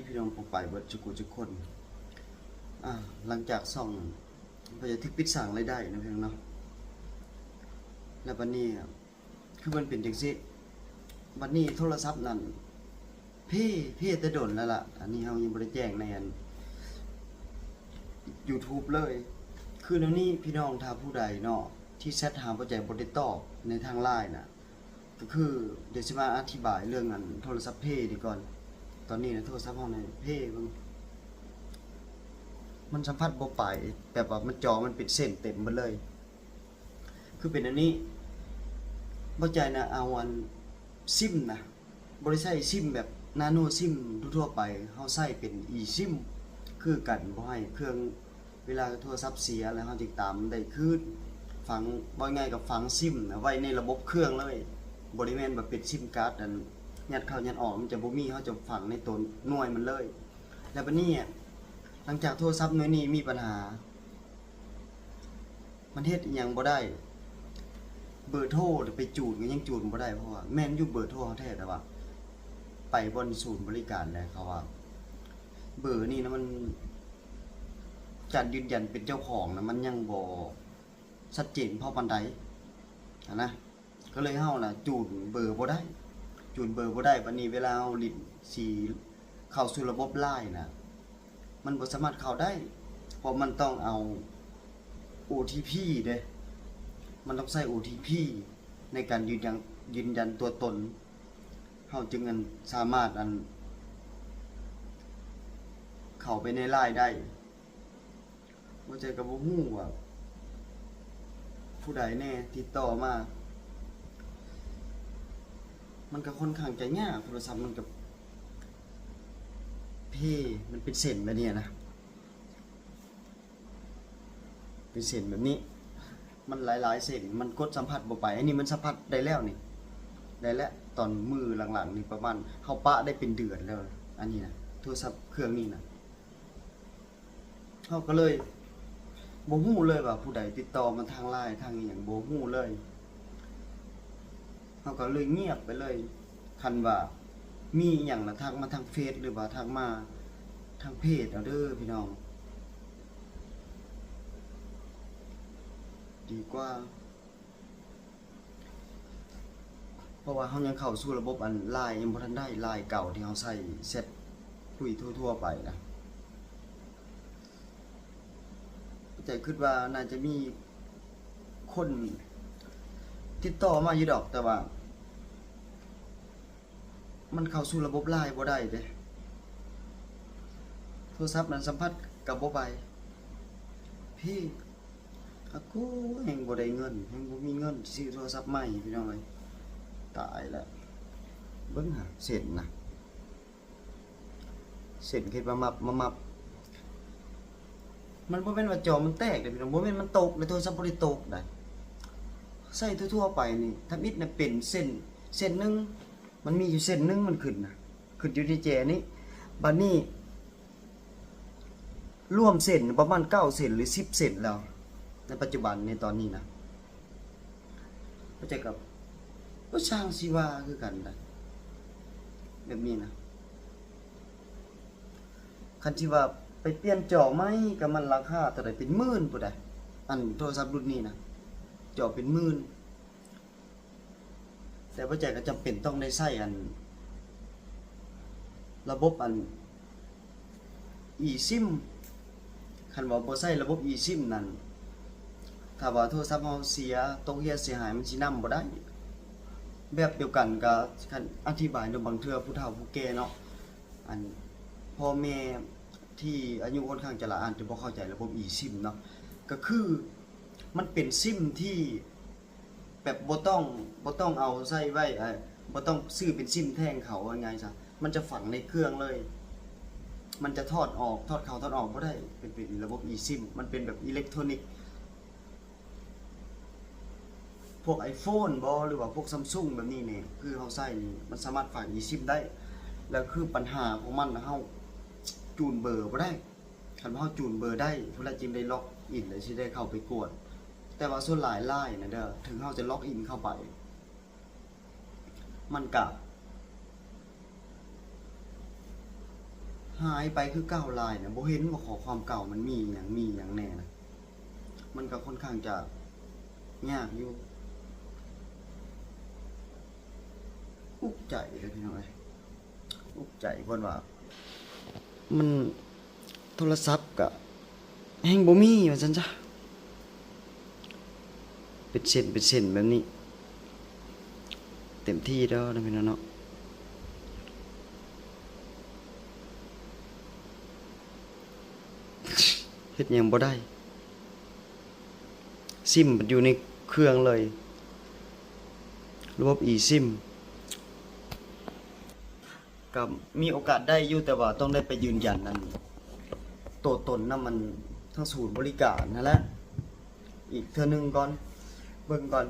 ພີ່ນ້ອງປົງປາຍເບິດສຸຜູ້ສຸຄົນ. ອາ ຫຼັງຈາກຊ່ອງ ເພິ່ນຈະຖືກປິດສ້າງລາຍໄດ້ເນາະ ພີ່ນ້ອງເນາະ ແລ້ວບັດນີ້ ຄືມັນເປັນຈັ່ງຊີ້ ບັດນີ້ໂທລະສັບນັ້ນ ເພ ເພແຕ່ດົນແລ້ວລະ. ອັນນີ້ເຮົາຍັງບໍ່ໄດ້ແຈ້ງໃນອັນ YouTube ເລີຍ. ຄືແນວນີ້ພີ່ນ້ອງ ຖ້າຜູ້ໃດເນາະ ທີ່ແຊັດຫາບໍ່ໃຈ ບໍ່ໄດ້ຕອບໃນທາງ LINE ນະ ກໍຄື ດຽວຊິມາອະທິບາຍເລື່ອງອັນໂທລະສັບເພນີ້ກ່ອນ. ຕອນນີ້ນະ ໂທລະສັບເຮົານີ້ເພເບິ່ງ ມັນສຳຜັດບໍ່ໄປ ແບບວ່າມັນ ຈໍມັນເປັນເສັ້ນເຕັມເບິດເລີຍ. ຄືເປັນອັນນີ້ ບໍ່ໃຈນະ ເອົາອັນ ຊິມນະ ບໍ່ໄດ້ໃຊ້ຊິມແບບນາໂນຊິມທົ່ວໆໄປ ເຮົາໃຊ້ເປັນອີຊິມ ຄືກັນ ບໍ່ໃຫ້ເຄື່ອງ ເວລາໂທລະສັບເສຍແລ້ວ ເຮົາຈຶ່ງຕາມໄດ້ຄືນ. ຝັງ ເວົ້າງ່າຍໆກໍຝັງຊິມນະໄວ້ໃນລະບົບເຄື່ອງເລີຍ ບໍ່ໄດ້ແມ່ນວ່າເປັນຊິມກາດ ອັນ ຍັດເຂົ້າຍັດອອກ ມັນຈະບໍ່ມີ ເຮົາຈະຝັງໃນຕົວໜ່ວຍມັນເລີຍ. ແລ້ວບັດນີ້ ຫຼັງຈາກໂທລະສັບໜ່ວຍນີ້ມີບັນຫາ ມັນເຮັດອີ່ຫຍັງບໍ່ໄດ້ ເບີໂທໄປຈູນກໍຍັງຈູນບໍ່ໄດ້ ເພາະວ່າແມ່ນຢູ່ເບີໂທເຮົາແທ້ ແຕ່ວ່າໄປບ່ອນສູນບໍລິການແລ້ວ ເຂົາວ່າເບີນີ້ນະ ມັນ ການຢືນຢັນເປັນເຈົ້າຂອງນະ ມັນຍັງບໍ່ຊັດເຈນພໍປານໃດຫັ້ນນະ. ກໍເລີຍເຮົານະຈູນເບີບໍ່ໄດ້ ຈູນເບີບໍ່ໄດ້. ບັດນີ້ເວລາເຮົາຫຼິ້ນຊິເຂົ້າສູ່ລະບົບ LINE ນະ ມັນບໍ່ສາມາດເຂົ້າໄດ້ ເພາະມັນຕ້ອງເອົາ ໂອທີພີ ເດ້ ມັນຕ້ອງໃຊ້ ໂອທີພີ ໃນການຢືນຢັນ ຢືນຢັນຕົວຕົນ ເຮົາຈຶ່ງອັນ ສາມາດອັນ ເຂົ້າໄປໃນ LINE ໄດ້. ບໍ່ແຈກໍບໍ່ຮູ້ວ່າຜູ້ໃດແດ່ຕິດຕໍ່ມາ ມັນກໍຄ່ອນຂ້າງຈະຍາກ ໂທລະສັບມັນກໍເພ ມັນເປັນເສັ້ນແບບນີ້ນະ ເປັນເສັ້ນແບບນີ້ ມັນຫຼາຍໆເສັ້ນ ມັນກົດສຳຜັດບໍ່ໄປ. ອັນນີ້ມັນສຳຜັດໄດ້ແລ້ວນີ້ ໄດ້ແລ້ວ ຕອນມື້ຫຼັງໆນີ້ ປະມານເຮົາປະໄດ້ເປັນເດືອນແລ້ວ ອັນນີ້ນະ ໂທລະສັບເຄື່ອງນີ້ນະ. ເຮົາກໍເລີຍບໍ່ຮູ້ເລີຍວ່າຜູ້ໃດຕິດຕໍ່ມາທາງ LINE ທາງອີ່ຫຍັງ ບໍ່ຮູ້ເລີຍ ເຮົາກໍເລີຍງຽບໄປເລີຍ. ຄັນວ່າມີອີ່ຫຍັງລະທັກມາທາງເຟສ ຫຼືວ່າທັກມາທາງເພຈເອົາເດີພີ່ນ້ອງ ດີກວ່າ. ເພາະວ່າເຮົາຍັງເຂົ້າສູ່ລະບົບອັນ LINE ຍັງບໍ່ທັນໄດ້ LINE ເກົ່າທີ່ເຮົາໃຊ້ແຊັດຄຸຍທົ່ວໆໄປນະ. ແຕ່ຄິດວ່າໜ້າຈະມີຄົນຕິດຕໍ່ມາຢູ່ດອກ ແຕ່ວ່າ ມັນເຂົ້າສູ່ລະບົບ LINE ບໍ່ໄດ້ເດ້ ໂທລະສັບນັ້ນສຳຜັດກໍບໍ່ໄປ. ພີ້ ອາກູ ແຮ່ງບໍ່ໄດ້ເງິນ ແຮ່ງບໍ່ມີເງິນຊິຊື້ໂທລະສັບໃໝ່ ພີ່ນ້ອງເອີຍ ຕາຍແລ້ວ. ເບິ່ງຫາເສັ້ນນະ ເສັ້ນເຮັດມາມັບມາມັບ ມັນບໍ່ແມ່ນວ່າຈໍມັນແຕກເດ້ພີ່ນ້ອງ ບໍ່ແມ່ນມັນຕົກເດ້ ໂທລະສັບບໍ່ໄດ້ຕົກໃດ ໃຊ້ທົ່ວໆໄປນີ້ ທຳອິດນະເປັນເສັ້ນ ເສັ້ນໜຶ່ງ ມັນມີຢູ່ເສັ້ນໜຶ່ງມັນຂຶ້ນນະ ຂຶ້ນຢູ່ໃນແຈນີ້ ບັດນີ້ລວມເສັ້ນປະມານເກົ້າເສັ້ນ ຫຼື ສິບເສັ້ນແລ້ວ ໃນປັດຈຸບັນໃນຕອນນີ້ນະ. ເຂົ້າໃຈກັບ ກໍຊ່າງຊິວ່າຄືກັນນະ ແບບນີ້ນະ. ຄັນຊິວ່າໄປປ່ຽນຈໍໃໝ່ກໍມັນລາຄາເທົ່າໃດ ເປັນໝື່ນພຸ້ນໃດ ອັນໂທລະສັບລຸ້ນນີ້ນະ ຈໍເປັນໝື່ນ. ແຕ່ບໍ່ແຈກໍຈຳເປັນຕ້ອງໄດ້ໃຊ້ອັນ ລະບົບອັນ ອີຊິມ ຄັນວ່າບໍ່ໃຊ້ລະບົບອີຊິມນັ້ນ ຖ້າວ່າໂທລະສັບເຮົາເສຍ ຕົກເຫຍເສຍຫາຍ ມັນຊິນຳບໍ່ໄດ້. ແບບດຽວກັນກໍ ຄັນອະທິບາຍເນາະ ບາງເທື່ອຜູ້ເຖົ້າຜູ້ແກ່ເນາະ ອັນ ພໍ່ແມ່ທີ່ອາຍຸຄ່ອນຂ້າງຈະຫຼາຍ ອາດຈະບໍ່ເຂົ້າໃຈລະບົບອີຊິມເນາະ ກໍຄືມັນເປັນຊິມທີ່ ແບບບໍ່ຕ້ອງ ບໍ່ຕ້ອງເອົາໃສ່ໄວ້ ເອີ ບໍ່ຕ້ອງຊື້ເປັນຊິມແທ່ງເຂົາ ເວົ້າງ່າຍຊະ ມັນຈະຝັງໃນເຄື່ອງເລີຍ ມັນຈະຖອດອອກ ຖອດເຂົ້າຖອດອອກບໍ່ໄດ້ ເປັນ ເປັນລະບົບອີຊິມ ມັນເປັນແບບອີເລັກໂທຣນິກ. ພວກໄອໂຟນບໍ ຫຼືວ່າພວກຊຳຊຸງແບບນີ້ນີ້ ຄືເຮົາໃຊ້ນີ້ ມັນສາມາດຝັງອີຊິມໄດ້ ແລ້ວຄືບັນຫາຂອງມັນ ເຮົາຈູນເບີບໍ່ໄດ້. ຄັນເຮົາຈູນເບີໄດ້ພຸ້ນລະ ຈຶ່ງໄດ້ລັອກອິນ ແລະ ຊິໄດ້ເຂົ້າໄປກວດ. ແຕ່ວ່າສ່ວນຫຼາຍລາຍນະເດີ ເຖິງເຮົາຈະລັອກອິນເຂົ້າໄປ ມັນກະ ຫາຍໄປຄືເກົ່າຫຼາຍນະ, ບໍ່ເຫັນວ່າຂໍ້ຄວາມເກົ່າມັນມີຫຍັງ, ມີຫຍັງແດ່ນະ. ມັນກໍຄ່ອນຂ້າງຈະຍາກຢູ່. ອຸກໃຈເດີພີ່ນ້ອງເອີຍ, ອຸກໃຈເພິ່ນວ່າ ມັນ ໂທລະສັບກະແຮ່ງບໍ່ມີວ່າຊັ້ນຊະ, ເປັນເສັ້ນເປັນເສັ້ນແບບນີ້ ເຕັມທີ່ແລ້ວນະພີ່ນ້ອງເນາະ. ເຮັດຫຍັງບໍ່ໄດ້, ຊິມມັນຢູ່ໃນເຄື່ອງເລີຍ, ລະບົບອີຊິມ. ກໍມີໂອກາດໄດ້ຢູ່, ແຕ່ວ່າຕ້ອງໄດ້ໄປຢືນຢັນອັນໂຕຕົນນຳ ອັນທາງສູນບໍລິການຫັ້ນແຫຼະ ອີກເທື່ອໜຶ່ງກ່ອນ, ເບິ່ງກ່ອນ.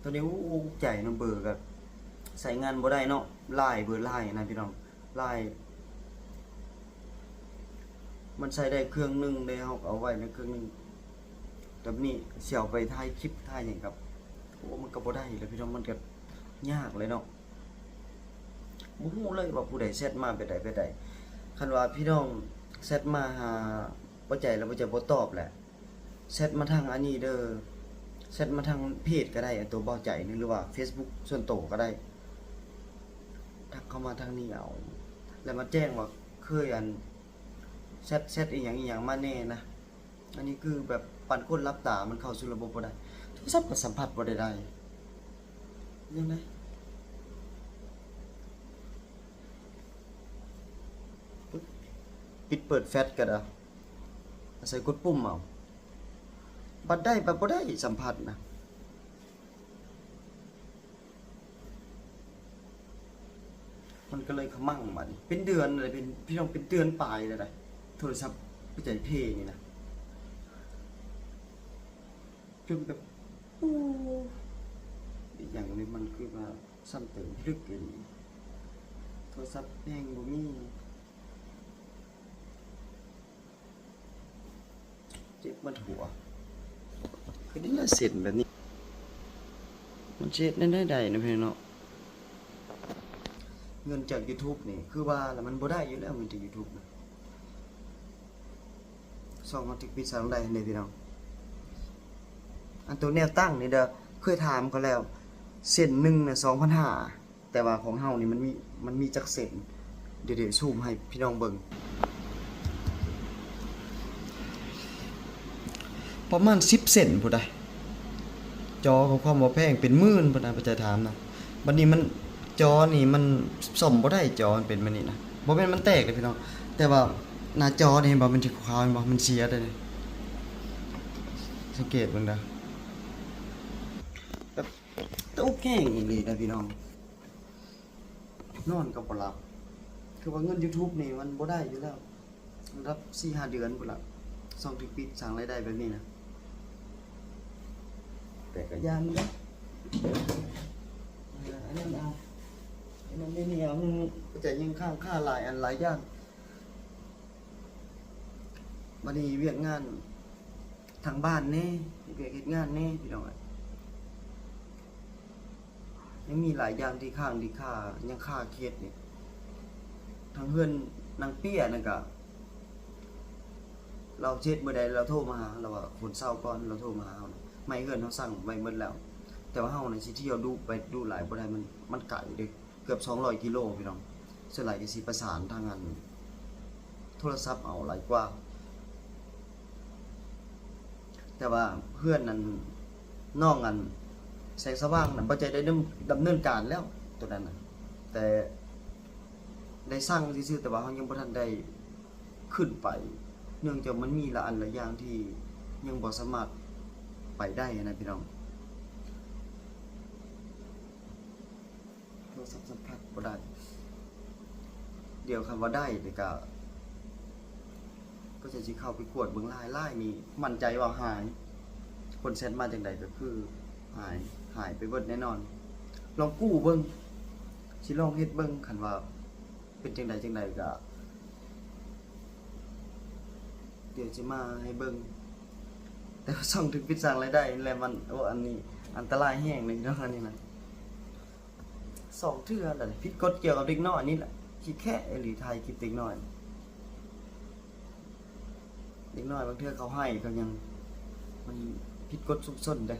ຕອນນີ້ ໂອ້ ອຸກໃຈເນາະ, ເບີກໍໃຊ້ງານບໍ່ໄດ້ເນາະ, ຫຼາຍ ເບີຫຼາຍນະພີ່ນ້ອງ, ຫຼາຍ. ມັນໃຊ້ໄດ້ເຄື່ອງໜຶ່ງເດ້, ເຮົາກໍເອົາໄວ້ໃນເຄື່ອງໜຶ່ງ. ແບບນີ້ຊິເອົາໄປຖ່າຍຄລິບ ຖ່າຍຫຍັງກໍ ໂອ້ ມັນກໍບໍ່ໄດ້ແລ້ວພີ່ນ້ອງ, ມັນກໍຍາກເລີຍເນາະ. ບໍ່ຮູ້ເລີຍວ່າຜູ້ໃດແຊັດມາແບບໃດແບບໃດ. ຄັນວ່າພີ່ນ້ອງແຊັດມາຫາປ້າໃຈແລ້ວ ປ້າໃຈບໍ່ຕອບແຫຼະ, ແຊັດມາທາງອັນນີ້ເດີ, ແຊັດມາທາງເພຈກໍໄດ້, ອັນຕົວເບົາໃຈນີ້ ຫຼືວ່າເຟສບຸກສ່ວນໂຕກໍໄດ້, ທັກເຂົ້າມາທາງນີ້ເອົາ ແລ້ວມາແຈ້ງວ່າເຄີຍອັນ ແຊັດ ແຊັດອີ່ຫຍັງອີ່ຫຍັງມາແດ່ນະ. ອັນນີ້ຄືແບບປານຄົນຫຼັບຕາ, ມັນເຂົ້າສູ່ລະບົບບໍ່ໄດ້, ໂທລະສັບກໍສຳຜັດບໍ່ໄດ້ ໄດ້ ຈັ່ງໃດ? ປິດເປີດແຟລດກໍໄດ້, ອາໄສກົດປຸ່ມເອົາ, ບັດໄດ້ບັດບໍ່ໄດ້ສຳຜັດນະ. ມັນກໍເລີຍຂະມັງບາດນີ້ ເປັນເດືອນເລີຍ, ເປັນ ພີ່ນ້ອງ ເປັນເດືອນປາຍແລ້ວໄດ໋ ໂທລະສັບປ້າໃຈເພນີ້ນະ, ຈົນແບບ ໂອ້ ອີ່ຫຍັງນີ້ ມັນຄືວ່າຊ້ຳເຕີມພິລຶກອີ່ຫຼີ, ໂທລະສັບແຮ່ງບໍ່ມີ. ເຈັບໝົດຫົວ. ຄືນີ້ລະເສັ້ນແບບນີ້ ມັນຊິເຮັດແນວໃດໄດ້ເນາະພີ່ນ້ອງເນາະ. ເງິນຈາກຢູທູບນີ້ ຄືວ່າລະ ມັນບໍ່ໄດ້ຢູ່ແລ້ວ ເງິນຈາກຢູທູບນະ. ຊ່ອງເຮົາຖືກປິດສ້າງລາຍໄດ້ຫັ້ນເດ້ພີ່ນ້ອງ. ອັນໂຕແນວຕັ້ງນີ້ເດີ ເຄີຍຖາມເຂົາແລ້ວ ເສັ້ນໜຶ່ງນະ ສອງພັນຫ້າ. ແຕ່ວ່າຂອງເຮົານີ້ມັນມີ ມັນມີຈັກເສັ້ນ? ດຽວ ດຽວຊູມໃຫ້ພີ່ນ້ອງເບິ່ງ. ປະມານສິບເສັ້ນພຸ້ນໃດ໋. ຈໍກໍຄວາມບໍ່ແພງເປັນໝື່ນພຸ້ນນະ ປ້າໃຈຖາມນະ. ບັດນີ້ມັນ ຈໍນີ້ມັນສ້ອມບໍ່ໄດ້, ຈໍມັນເປັນແບບນີ້ນະ. ບໍ່ແມ່ນມັນແຕກເດ້ພີ່ນ້ອງ, ແຕ່ວ່າໜ້າຈໍນີ້ເຫັນບໍ່ ມັນຊິຂາວໆ ເຫັນບໍ່ ມັນເສຍເດ້. ສັງເກດເບິ່ງເດີ ແບບ ຕົກແຮງອີ່ຫຼີນະພີ່ນ້ອງ. ນອນກໍບໍ່ຫຼັບ. ຄືວ່າເງິນຢູທູບນີ້ມັນບໍ່ໄດ້ຢູ່ແລ້ວ ລະດັບສີ່ຫ້າເດືອນພຸ້ນລະ ຊ່ອງຖືກປິດສ້າງລາຍໄດ້ແບບນີ້ນະ. ແຕ່ກໍຢ່າມັນເນາະ ອັນນັ້ນເອົາ ອັນນັ້ນນີ້ເອົາ ມັນກໍຈະຍັງຄ້າງຄາຫຼາຍອັນຫຼາຍຢ່າງ. ບັດນີ້ວຽກງານທາງບ້ານແດ່ ເຮັດວຽກເຮັດງານແດ່ພີ່ນ້ອງເອີຍ. ຍັງມີຫຼາຍຢ່າງທີ່ຄ້າງ ທີ່ຄາ ຍັງຄາເຮັດນີ້. ທາງເຮືອນນາງເປ້ຍນັ້ນກະ ລາວເຮັດມື້ໃດລາວໂທມາຫາ, ລາວວ່າຄົນເຊົາກ່ອນ ລາວໂທມາຫາເຮົາ. ໄມ້ເຮືອນເຮົາສັ່ງໄວ້ໝົດແລ້ວ, ແຕ່ວ່າເຮົານະຊິທ່ຽວດຸໄປດຸຫຼາຍບໍ່ໄດ້ ມັນ ມັນໄກເດ້. ເກືອບສອງຮ້ອຍກິໂລພີ່ນ້ອງ. ສ່ວນຫຼາຍກໍຊິປະສານທາງອັນໂທລະສັບເອົາຫຼາຍກວ່າ. ແຕ່ວ່າເຮືອນນັ້ນ ນ້ອງອັນແສງສະຫວ່າງນັ້ນ ບໍ່ໃຈໄດ້ດຳ ດຳເນີນການແລ້ວໂຕນັ້ນນະ, ແຕ່ໄດ້ສັ່ງຊື່ໆ ແຕ່ວ່າເຮົາຍັງບໍ່ທັນໄດ້ຂຶ້ນໄປ ເນື່ອງຈາກມັນມີຫຼາຍອັນຫຼາຍຢ່າງທີ່ຍັງບໍ່ສາມາດໄປໄດ້ນະພີ່ນ້ອງ. ໂທລະສັບສຳຜັດບໍ່ໄດ້. ດຽວຄັນວ່າໄດ້ນີ້ກະ ກໍຈະຊິເຂົ້າໄປກວດເບິ່ງລາຍ ລາຍນີ້ໝັ້ນໃຈວ່າຫາຍ. ຄົນແຊັດມາຈັ່ງໃດກໍຄືຫາຍ ຫາຍໄປເບິດແນ່ນອນ. ລອງກູ້ເບິ່ງ ຊິລອງເຮັດເບິ່ງ ຄັນວ່າເປັນຈັ່ງໃດຈັ່ງໃດກະ ດຽວຊິມາໃຫ້ເບິ່ງ. ແຕ່ວ່າຊ່ອງຖືກປິດສ້າງລາຍໄດ້ແຫຼະ ມັນ ໂອ້ ອັນນີ້ອັນຕະລາຍແຮງເລີຍເນາະ ອັນນີ້ນະ. ສອງເທື່ອແລ້ວ ຜິດກົດກ່ຽວກັບເດັກນ້ອຍນີ້ແຫຼະ. ຂີ້ແຄະອີ່ຫຼີ ຖ່າຍຄລິບເດັກນ້ອຍ. ນ້ອຍ ບາງເທື່ອເຂົາໃຫ້ເຂົາຍັງ ມັນຜິດກົດຊຸກຊົນເດ້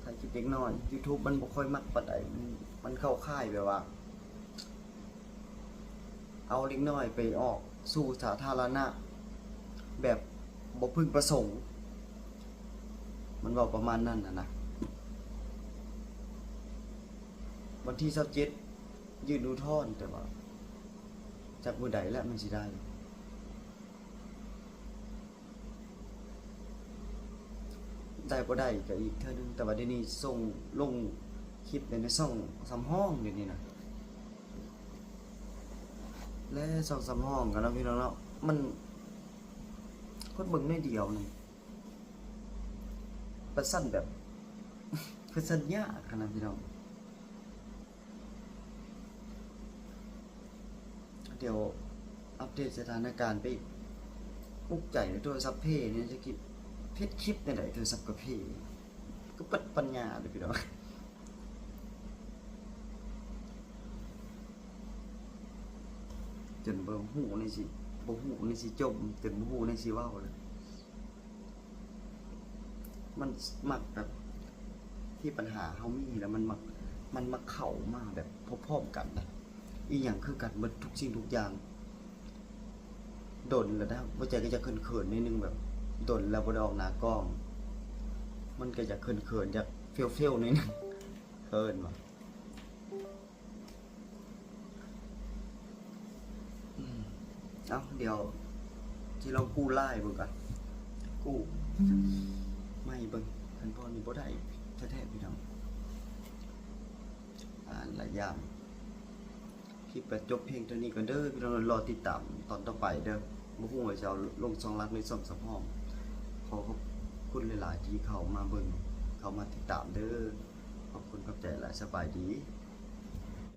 ຖ່າຍຄລິບເດັກນ້ອຍ YouTube ມັນບໍ່ຄ່ອຍມັກປານໃດ ມັນ ມັນເຂົ້າຂ່າຍແບບວ່າ ເອົາເດັກນ້ອຍໄປອອກສູ່ສາທາລະນະ ແບບບໍ່ປຶງປະສົງ ມັນເວົ້າປະມານນັ້ນນະ. ວັນທີຊາວເຈັດ ຍື່ນອຸທອນ ແຕ່ວ່າຈັກມື້ໃດແຫຼະມັນຊິໄດ້ ໄດ້ບໍ່ໄດ້ກະອີກເທື່ອໜຶ່ງ ແຕ່ວ່າດຽວນີ້ສົ່ງລົງຄລິບໃນຊ່ອງສຳຮອງ ດຽວນີ້ນະ ແລະ ຊ່ອງສຳຮອງກັນເນາະ ພີ່ນ້ອງເນາະ ມັນຄົນເບິ່ງໜ້ອຍດຽວໜຶ່ງ ປະຊັນແບບ ປະຊັນຍາກຫັ້ນນະ ພີ່ນ້ອງ. ດຽວອັບເດດສະຖານະການໄປອີກ ອຸກໃຈໂທລະສັບເພນີ້ ຈັກຊິເຮັດຄລິບແນວໃດ ໂທລະສັບກະເພ ກະເບິດປັນຍາເລີຍພີ່ນ້ອງ ຈົນບໍ່ຮູ້ແນວຊິ ບໍ່ຮູ້ແນວຊິຈົ່ມ ຈົນບໍ່ຮູ້ແນວຊິເວົ້າເລີຍ. ມັນມັກແບບທີ່ບັນຫາເຮົາມີແລ້ວ ມັນມັກ ມັນມັກເຂົ້າມາແບບພ້ອມໆກັນນະ ອີ່ຫຍັງຄືກັນເບິດທຸກສິ່ງທຸກຢ່າງ. ດົນແລ້ວນະ ຫົວໃຈກໍຢາກເຂີນໆໜ້ອຍໜຶ່ງ ແບບດົນແລ້ວບໍ່ໄດ້ອອກໜ້າກ້ອງ ມັນກໍຢາກເຂີນໆ ຢາກເຟວໆໜ້ອຍໜຶ່ງ ເຂີນວ່າ. ອືມ ເອົາ ດຽວຊິລອງກູ້ລາຍເບິ່ງກ່ອນ ກູ້ໃໝ່ເບິ່ງ ຄັນບໍ່ນີ້ບໍ່ໄດ້ແທ້ໆ ພີ່ນ້ອງ ອ່ານລະຢ້ານ. ຄລິບກໍຈົບພຽງເທົ່ານີ້ກ່ອນເດີ ພີ່ນ້ອງ ລໍຕິດຕາມຕອນຕໍ່ໄປເດີ ບໍ່ຮູ້ວ່າຈະເອົາລົງຊ່ອງຫຼັກ ຫຼື ຊ່ອງສຳຮອງ. ຂໍຂອບຄຸນຫຼາຍໆທີ່ເຂົ້າມາເບິ່ງ ເຂົ້າມາຕິດຕາມເດີ ຂອບຄຸນຂອບໃຈຫຼາຍ ສະບາຍດີ.